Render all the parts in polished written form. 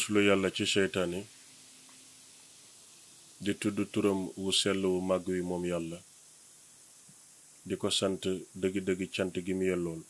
muslu yàlla ci seytaane di tudd turam wu sell wu màgg wi moom yàlla di ko sant dëgg-dëgg cant gi mu yellool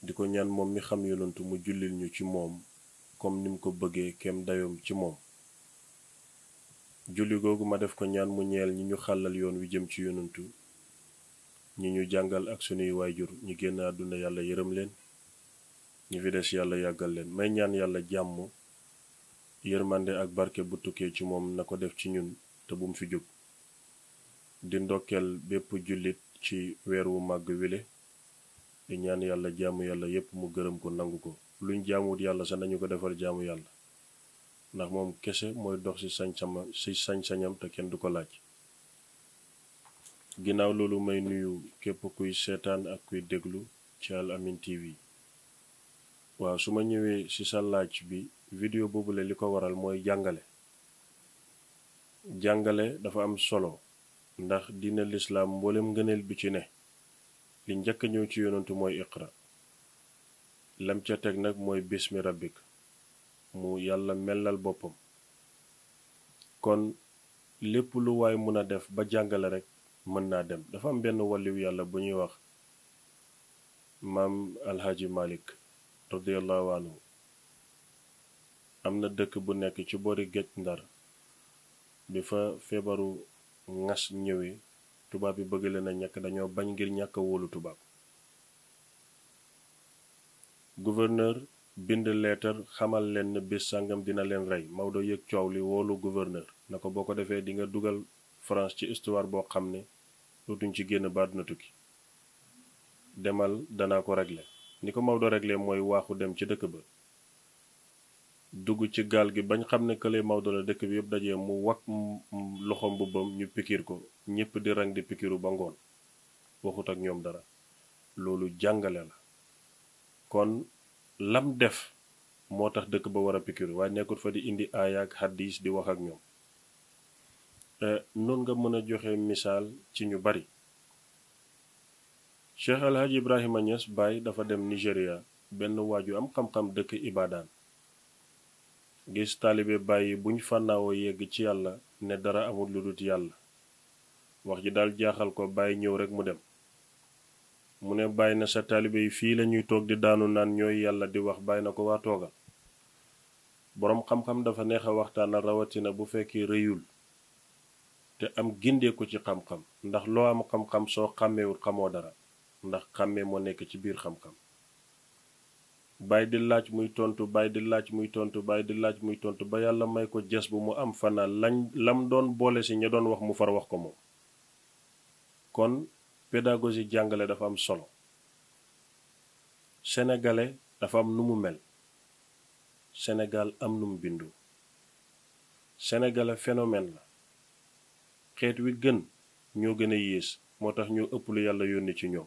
di ko ñaan moom mi xam yonantu mu jullil ñu ci moom comme nim ko bëggee kem dayoom ci moom julli googu ma def ko ñaan mu ñeel ñi ñu xàllal yoon wi jëm ci yonantu ñi ñu jàngal ak sunuy waajur ñi génn àdduna yàlla yërëm leen ñi fi des yàlla yàggal leen may ñaan yàlla jàmm yërmande ak barke bu tukkee ci moom na ko def ci ñun te bum fi jóg di ndokkeel bépp jullit ci weer wu màgg wile di ñaan yàlla jaamu yàlla yépp mu gërëm ko nangu ko luñ jaamuwut yàlla sax nañu ko defal jaamu yàlla ndax moom kese mooy dox ci sañ-sañam te kenn du ko laaj ginnaaw loolu may nuyu képp kuy seetaan ak kuy déglu ci Al Amine TV waaw su ma ñëwee ci sa laaj bi vidéo boobule li ko waral mooy jàngale dafa am solo ndax diine lislaam mboolem ngëneel bi ci ne li njëkk ñëw ci yonantu mooy iqra lam ca teg nag mooy bismi rabbik mu yàlla melal boppam kon lépp lu waay mun a def ba jàngale rek mën naa dem dafa am benn wàlliw yàlla bu ñuy wax maam alxaaji malik radiyallahu anhu am na dëkk bu nekk ci boori géej ndar bi fa feebaru ngas ñëwee tubaab bi bëgg leen a ñàkk dañoo bañ ngir ñàkk a wóolu tubaab gouverneur bind leetar xamal leen ne bés sàngam dina leen rey Maodo yëg coow li woolu gouverneur na ko boo ko defee di nga dugal France ci histoire boo xam ne dootuñ ci génn ba àdduna tukki demal danaa ko régler ni ko Maodo régler mooy waaxu dem ci dëkk ba dugg ci gaal gi bañ xam ne kële Maodo la dëkk bi yëpp dajee mu wak loxo mbubbam ñu pikiir ko ñépp di rang di pikiiru ba ngoon waxut ak ñoom dara loolu jàngale la kon lam def moo tax dëkk ba war a pikiiru waaye nekkut fa di indi aaya ak hadis di wax ak ñoom noonu nga mën a joxe misaal ci ñu bari Cheikh Alhaji Ibrahima Niass Baye dafa dem Nigeria benn waaju am xam-xam dëkk Ibadan gis taalibe Baye buñ fànnaawoo yegg ci yàlla ne dara amul lu dut yàlla wax ji daal jaaxal ko Baye ñëw rek mu dem mu ne Baye na sa taalibe yi fii lañuy toog di daanu naan ñooy yàlla di wax Baye na ko waa toogal boroom xam-xam dafa neex a waxtaan rawatina bu fekkee rëyul te am gindee ko ci xam-xam ndax loo am xam-xam soo xàmmeewul xamoo dara ndax xàmmee moo nekk ci biir xam-xam Baye di laaj muy tontu Baye di laaj muy tontu Baye di laaj muy tontu ba yàlla may ko jes bu mu am fanaa lam doon boole si ña doon wax mu far wax ko moom kon pédagogie jàngale dafa am solo sénégalais dafa am nu mu mel Sénégal am nu mu bindu sénégalais phénomène la xeet wi gën ñoo gën a yées moo tax ñoo ëpp lu yàlla yónni ci ñoom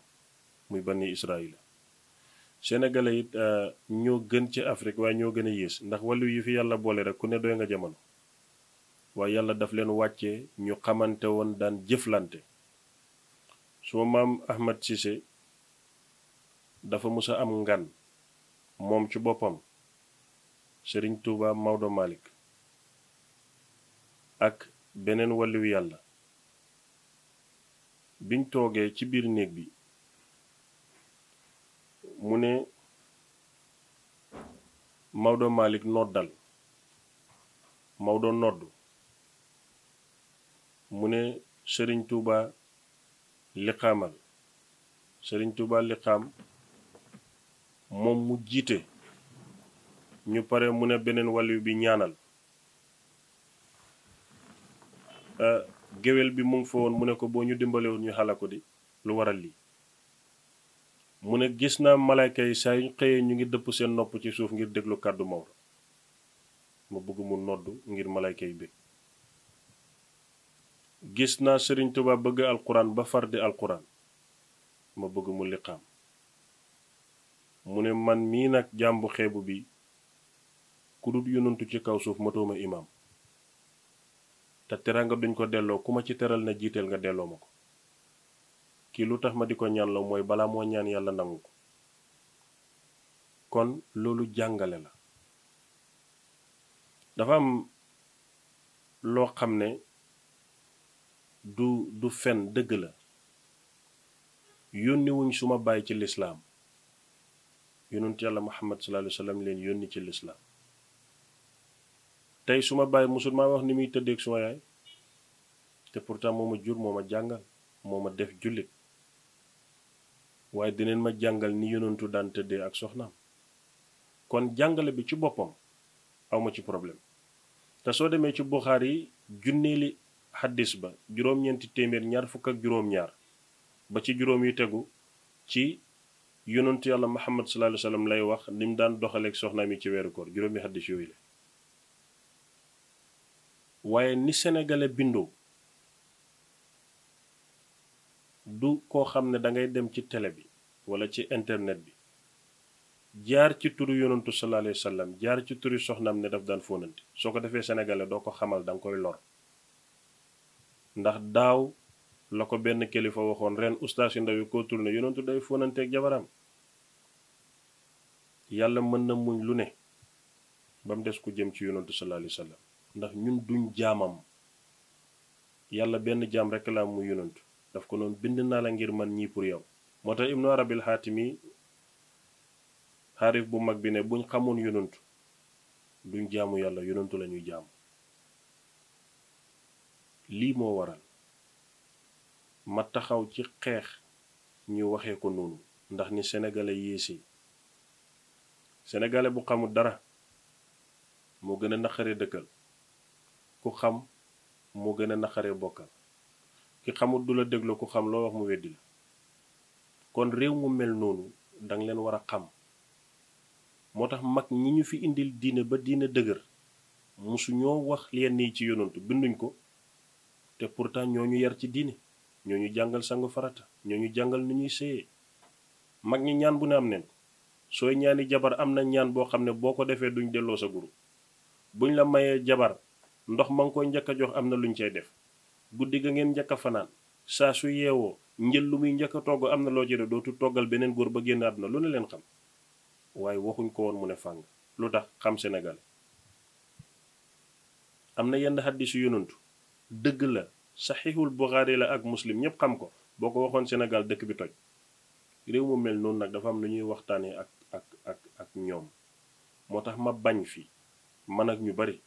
muy bani Israël sénégalais it ñoo gën ci Afrique waaye ñoo gën a yées ndax wàllu yi fi yàlla boole rek ku ne doy nga jamono waaye yàlla daf leen wàccee ñu xamante woon daan jëflante suma maam Ahmad Cissé dafa musa am ngan moom ci boppam Serigne Touba Maodo Malick ak beneen wàllu yàlla biñ toogee ci biir néeg bi mu ne Maodo Malick noddal Maodo noddu mu ne Serigne Touba liqaamal Serigne Touba liqaam moom mu jiite ñu pare mu ne beneen wàllu bi ñaanal géwél bi mu ngi fa woon mu ne ko boo ñu dimbalewul ñu xala ko di lu waral lii mu ne gis naa malayka yi saa yu xëyee ñu ngi dëpp seen nopp ci suuf ngir déglu kàddu Maodo ma bëgg mu noddu ngir malayka yi bég gis naa Sëriñ Tuba bëgg alquran ba far di alquran ma bëgg mu liqaam mu ne man mii nag jàmbu xeebu bi ku dut yonantu ci kaw suuf matooma imaam te teraanga duñ ko delloo ku ma ci teral na jiiteel nga delloo ma ko kii lu tax ma di ko ñaan la mooy balaa moo ñaan yàlla nangu ko kon loolu jàngale la dafa am loo xam ne du fen dëgg la. yónni wuñ suma baay ci lislaam, yonent yàlla muhammad sallallahu alayhi wa sallam leen yónni ci lislaam. tey suma baay musul maa wax ni muy tëddeeg suma yaay, te pourtant moo ma jur, moo ma jàngal, moo ma def jullit, waaye dineen ma jàngal ni yonentu daan tëddee ak soxnaam. kon jàngale bi ci boppam awma ci problème. te soo demee ci Buxaari yi junneeli xaddis ba juróom-ñeenti téeméer ñaar fukk ak juróom-ñaar ba ci juróom yu tegu ci yonentu yàlla muhammad sallallahu alayhi wa sallam lay wax ni mu daan doxaleeg soxnaam yi ci weeru koor, juróomi xaddis yooyu la. waaye ni sénégalais bindoo du koo xam ne dangay dem ci télé bi wala ci internet bi jaar ci turu yonentu sallallahu alayhi wa sallam jaar ci turu soxnaam ne daf daan fóonante. soo ko defee sénégalais doo ko xamal danga koy lor. ndax daaw la ko benn kilifa waxoon, ren ustaas yu ndaw yi koo tourné yonentu day fóonanteeg jabaram. yàlla mën na muñ lu ne ba mu des ku jëm ci yonentu sallallahu alayhi wa sallam, ndax ñun duñ jaamam. yàlla benn jaam rekk la muy yonentu, daf ko noonu bind naa la ngir man ñii pour yow. moo tax ibnu arabil xaatimi xaarif bu mag bi ne buñ xamoon yonentu duñ jaamu yàlla, yonentu la ñuy jaamu. lii moo waral ma taxaw ci xeex ñu waxee ko noonu, ndax ni sénégalais yéesi. sénégalais bu xamul dara moo gën a naqaree dëkkal, ku xam moo gën a naqaree bokkal. ki xamul du la déglu, ku xam loo wax mu weddi la. kon réew mu mel noonu danga leen war a xam. moo tax mag ñi ñu fi indil diine ba diine dëgër musu ñoo wax yenn yi ci yonantu, binduñ ko, te pourtant ñoo ñu yar ci diine, ñoo ñu jàngal sangu farata, ñoo ñu jàngal nu ñuy séyee. mag ñi ñaan bu ne am neen ko. sooy ñaani jabar am na ñaan boo xam ne boo ko defee duñ delloo sa guru. buñ la mayee jabar ndox ma nga koy njëkk a jox am na luñ cay def. guddi ga ngeen njëkk a fanaan saa su yeewoo njël lu muy njëkk a togg am na loo ci def, dootu toggal beneen góor ba génn àdduna. lu ne leen xam, waaye waxuñ ko woon mu ne fàng. lu tax? xam Sénégal. am na yenn xaddisu yonantu dëgg la, saxiixul Buxaari la ak muslim ñépp xam ko, boo ko waxoon Sénégal dëkk bi toj. réew mu mel noonu nag dafa am lu ñuy waxtaanee ak ñoom. moo tax ma bañ fi man ak ñu bari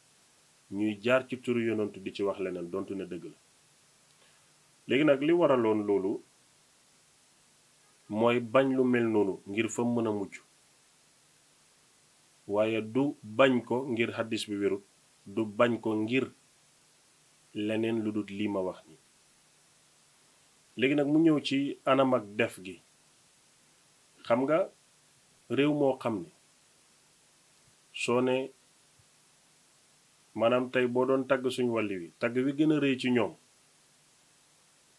ñuy jaar ci turu yonantu di ci wax leneen dontu ne dëgg la. léegi nag li waraloon loolu mooy bañ lu mel noonu ngir fa mën a mujj, waaye du bañ ko ngir xaddis bi wérut, du bañ ko ngir leneen lu dul lii ma wax ni. léegi nag mu ñëw ci anam ak def gi. xam nga réew moo xam ne soo ne maanaam tey boo doon tagg suñ wàlli wi, tagg wi gën a rëy ci ñoom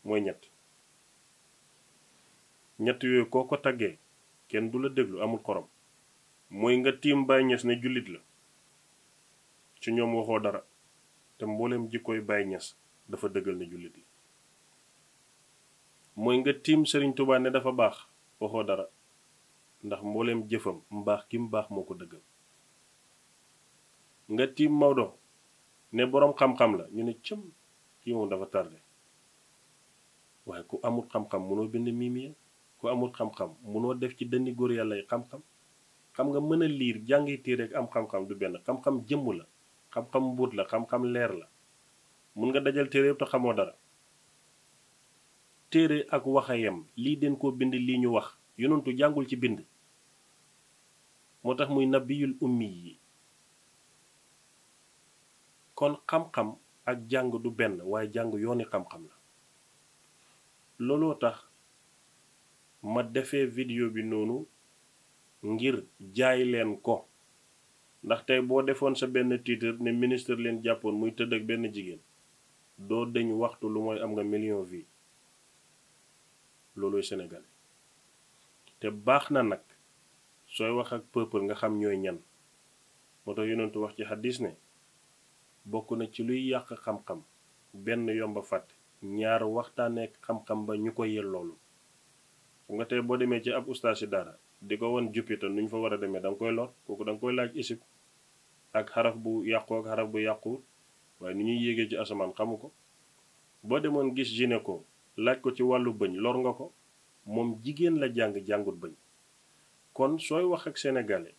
mooy ñett yooyu koo ko taggee kenn du la déglu, amul xorom. mooy nga tiim Baay Ñas ne jullit la, ci ñoom waxoo dara, te mbooleem jikkooy Baay Ñas dafa dëggal ne jullit la. mooy nga tiim Sëriñ Tuubaa ne dafa baax, waxoo dara, ndax mbooleem jëfam mbaax ki mu baax moo ko dëggal. nga tiim Maodo ne boroom xam-xam la, ñu ne cëm kii moom dafa tardé. waaye ku amul xam-xam munoo bind miimiya, ku amul xam-xam munoo def ci dënni góor yàlla yi xam-xam. xam nga mën a liir jàngi téere ak am xam-xam du benn. xam-xam jëmm la, xam-xam mbuut la, xam-xam leer la. mun nga dajal téere yëpp te xamoo dara. téere ak waxayam, lii den koo bind lii ñu wax. yonentu jàngul ci bind, moo tax muy nabiyul ummi yi. kon xam-xam ak jàng du benn, waaye jàng yooni xam-xam la. looloo tax ma defee vidéo bi noonu ngir jaay leen ko. ndax tey boo defoon sa benn titre ne ministre leen jàppoon muy tëdd ak benn jigéen, doo deñ waxtu lu mooy am nga million vie. looloy Sénégal. te baax na nag sooy wax ak peuple nga xam ñooy ñan. moo tax yonentu wax ci xaddis ne bokk na ci luy yàq xam-xam, benn yomba fàtte, ñaar waxtaaneek xam-xam ba ñu ko yelloolu. xam nga tey boo demee ci ab ustaas si dara di ko won Jupiter nu ñu fa war a demee da nga koy lor, kooku da nga koy laaj isib. ak xaraf bu yàqu ak xaraf bu yàqu waaye ni ñuy yéegee ci asamaan xamu ko. boo demoon gis gynéco laaj ko ci wàllu bëñ lor nga ko, moom jigéen la jàngut bëñ. kon sooy wax ak sénégalais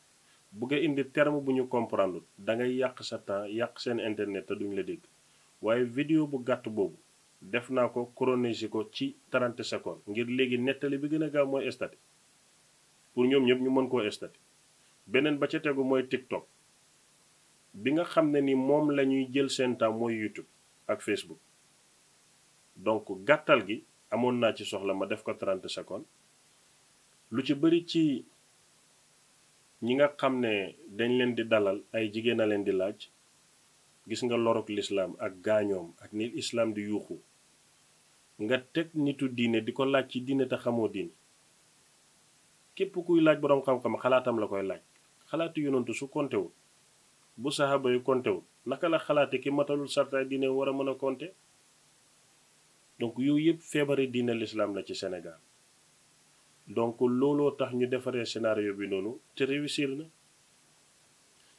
bugg a indi terme bu ñu comprendre da ngay yàq sa temps yàq seen internet te duñ la dégg. waaye vidéo bu gàtt boobu def naa ko chronologie ko ci 30 secondes ngir léegi nettali bi gën a gaaw mooy estati pour ñoom ñëpp ñu mën koo estati. beneen ba ca tegu mooy TikTok bi nga xam ne ni moom la ñuy jël seen temps mooy YouTube ak Facebook. donc gàttal gi amoon naa ci soxla ma def ko 30 secondes. lu ci bëri ci ñi nga xam ne dañ leen di dalal ay jigéen a leen di laaj gis nga lorok lislaam ak gaañoom ak ni islaam di yuuxu nga teg nitu diine di ko laaj ci diine te xamoo diine. képp kuy laaj boroom xam-xam xalaatam la koy laaj. xalaatu yonantu su kontewul bu saxaaba yu kontewul naka la xalaate ki matalul sartaay diine war a mën a konte. donc yooyu yëpp feebari diine lislaam la ci Sénégal. donc looloo tax ñu defaree scénario bi noonu te réussir na.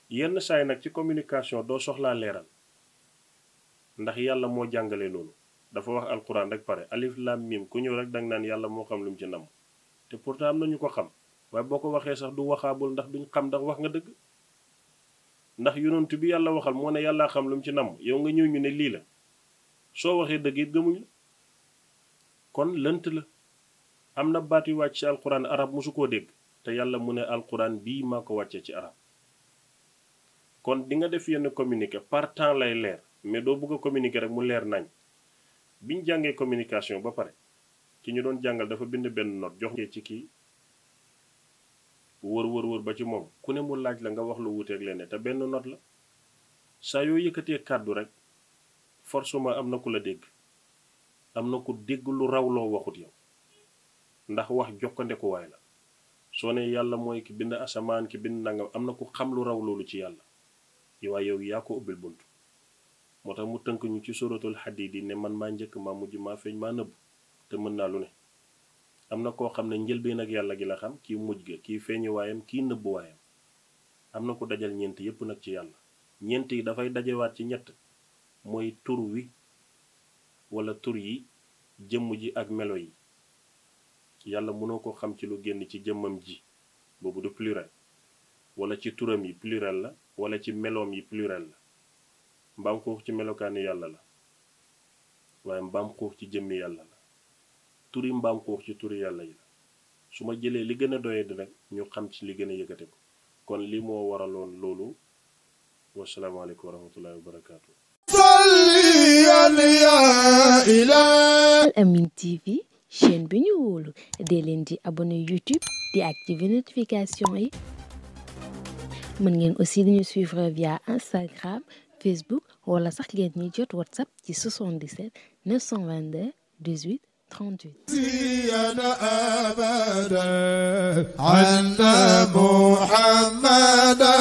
yenn saay nag ci communication doo soxlaa leeral ndax yàlla moo jàngale loolu. dafa wax alquran rek pare alif lam mim ku ñëw rek danga naan yàlla moo xam lu mu ci namm te pourtant am na ñu ko xam waaye boo ko waxee sax du waxaabul ndax duñ xam ndax wax nga dëgg. ndax yonent bi yàlla waxal moo ne yàllaa xam lu mu ci namm yow nga ñëw ñu ne lii la soo waxee dëgg it gëmuñ la. kon lënt la. am na baat yu wàcc ci alquran arab musu koo dégg te yàlla mu ne alquran bii maa ko wàccee ci arab. kon di nga def yenn communiqué par temps lay leer mais doo bëgg a communiqué rek mu leer nañ. biñ jàngee communication ba pare ki ñu doon jàngal dafa bind benn note jox ci kii wër ba ci moom ku ne mu laaj la nga wax lu wuuteeg leneen te benn note la. saa yoo yëkkatee kàddu rek forcément am na ku la dégg am na ku dégg lu raw loo waxut yow ndax wax jokkandekuwaay la. soo ne yàlla mooy ki bind asamaan ki bind nangam am na ku xam lu raw loolu ci yàlla waaye yow yaa ko ubbil bunt. moo tax mu tënk ñu ci suratul Hadiid ne man maa njëkk maa mujj maa feeñ maa nëbb te mën naa lu ne. am na koo xam ne njëlbeen ak yàlla gi la xam kii mujj ga kii feeñu waayam kii nëbb waayam. am na ku dajal ñeent yépp nag ci yàlla. ñeent yi dafay dajewaat ci ñett mooy tur wi wala tur yi jëmm ji ak melo yi. yàlla mënoo ko xam ci lu génn ci jëmmam ji boobu du pluriel wala ci turam yi pluriel la wala ci meloom yi pluriel la. mbaam xuux ci melokaani yàlla la waaye mbaam xuux ci jëmmi yàlla la. turi mbaam xuux ci turi yàlla yi la. su ma jëlee li gën a doye di rek ñu xam ci li gën a yëkkate ko. kon li moo waraloon loolu. wasalaamaaleykum wa rahmatullahi wa barakaatu. Al Amine TV chaîne bi ñu wóolu dee leen di abonné YouTube di activer notification yi. mën ngeen aussi di ñu suivre via Instagram Facebook wala sax ngeen ñuy jot WhatsApp ci 77 922 18 38. أبدا عند محمدنا